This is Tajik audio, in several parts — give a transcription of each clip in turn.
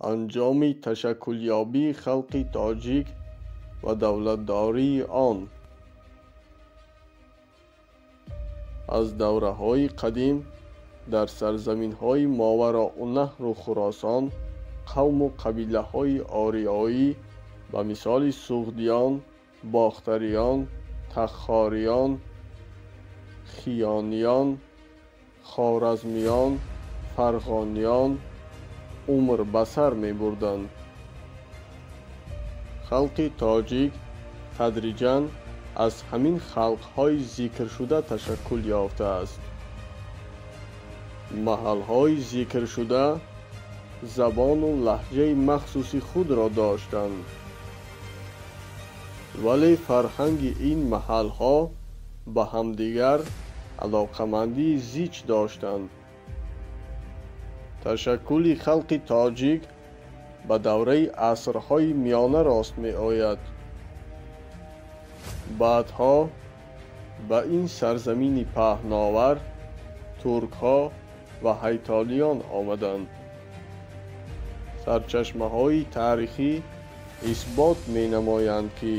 Анҷоми ташаккулёбии халқи тоҷик ва давлатдории он. Аз давраҳои қадим дар сарзаминҳои Мовароуннаҳру Хуросон қавму қабилаҳои ориёӣ ба мисоли суғдиён, бохтариён, тахориён, хиёниён, хоразмиён, фарғониён умр ба сар мебурданд. Халқи тоҷик тадриҷан аз ҳамин халқҳои зикршуда ташаккул ёфтааст. Маҳалҳои зикршуда забону лаҳҷаи махсуси худро доштанд, вале фарҳанги ин маҳалҳо ба ҳамдигар алоқамандии зич доштанд. Ташаккули халқи тоҷик ба давраи асрҳои миёна рост меояд. Баъдҳо ба ин сарзамини паҳновар туркҳо ва ҳайтолиён омаданд. Сарчашмаҳои таърихӣ исбот менамоянд, ки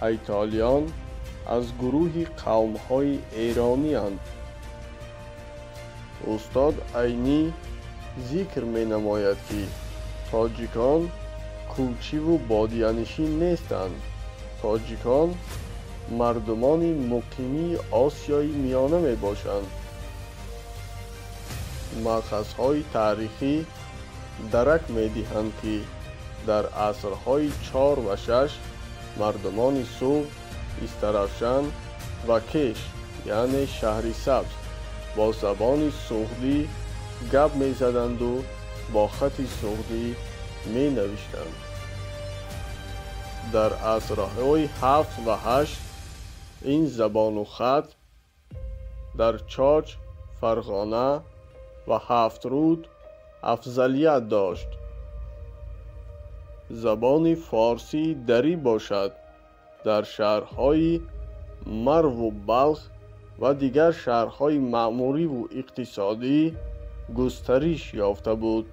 ҳайтолиён аз гурӯҳи қавмҳои эронианд. Устод Айнӣ зикр менамояд, ки тоҷикон кӯчиву бодиянишин нестанд. Тоҷикон мардумони муқимии Осиёи Миёна мебошанд. Маъхазҳои таърихӣ дарак медиҳанд, ки дар асрҳои 4 ва 6 мардумони Суғд, Истаравшан ва Кеш, яъне шаҳри Сабз, бо забони суғдӣ гап мезаданду бо хати суғдӣ менавиштанд. Дар асрҳои 7 ва 8 ин забону хат дар Чоч, Фарғона ва Ҳафтруд афзалият дошт. Забони форсии дарӣ бошад дар шаҳрҳои Марву Балх ва дигар шаҳрҳои маъмуриву иқтисодӣ густариш ёфта буд.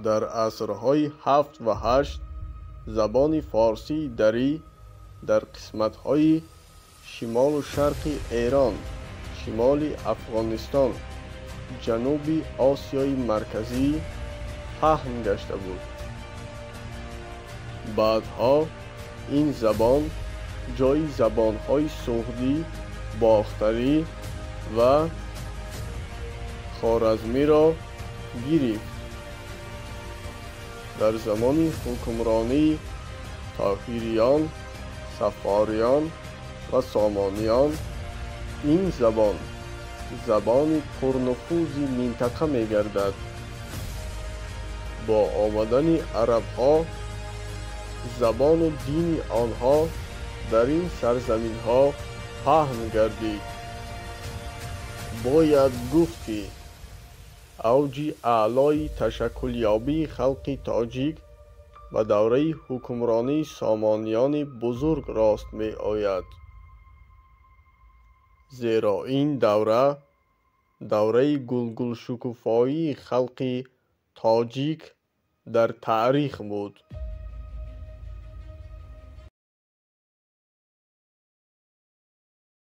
Дар асрҳои 7 ва 8 забони форсии дарӣ дар қисматҳои шимолу шарқи Эрон, шимоли Афғонистон, ҷануби Осиёи Марказӣ паҳн гашта буд. Баъдҳо ин забон ҷои забонҳои суғдӣ, бохтарӣ ва хоразмиро гирифт. Дар замони ҳукмронии Тоҳириён, Саффориён ва Сомониён ин забон забони пурнуфузи минтақа мегардад. Бо омадани арабҳо забону дини онҳо дар ин сарзаминҳо паҳн гардид. Бояд гуфт, ки авҷи аълои ташаккулёбии халқи тоҷик ба давраи ҳукмронии Сомониёни бузург рост меояд, зеро ин давра давраи гулгулшукуфоии халқи тоҷик дар таърих буд.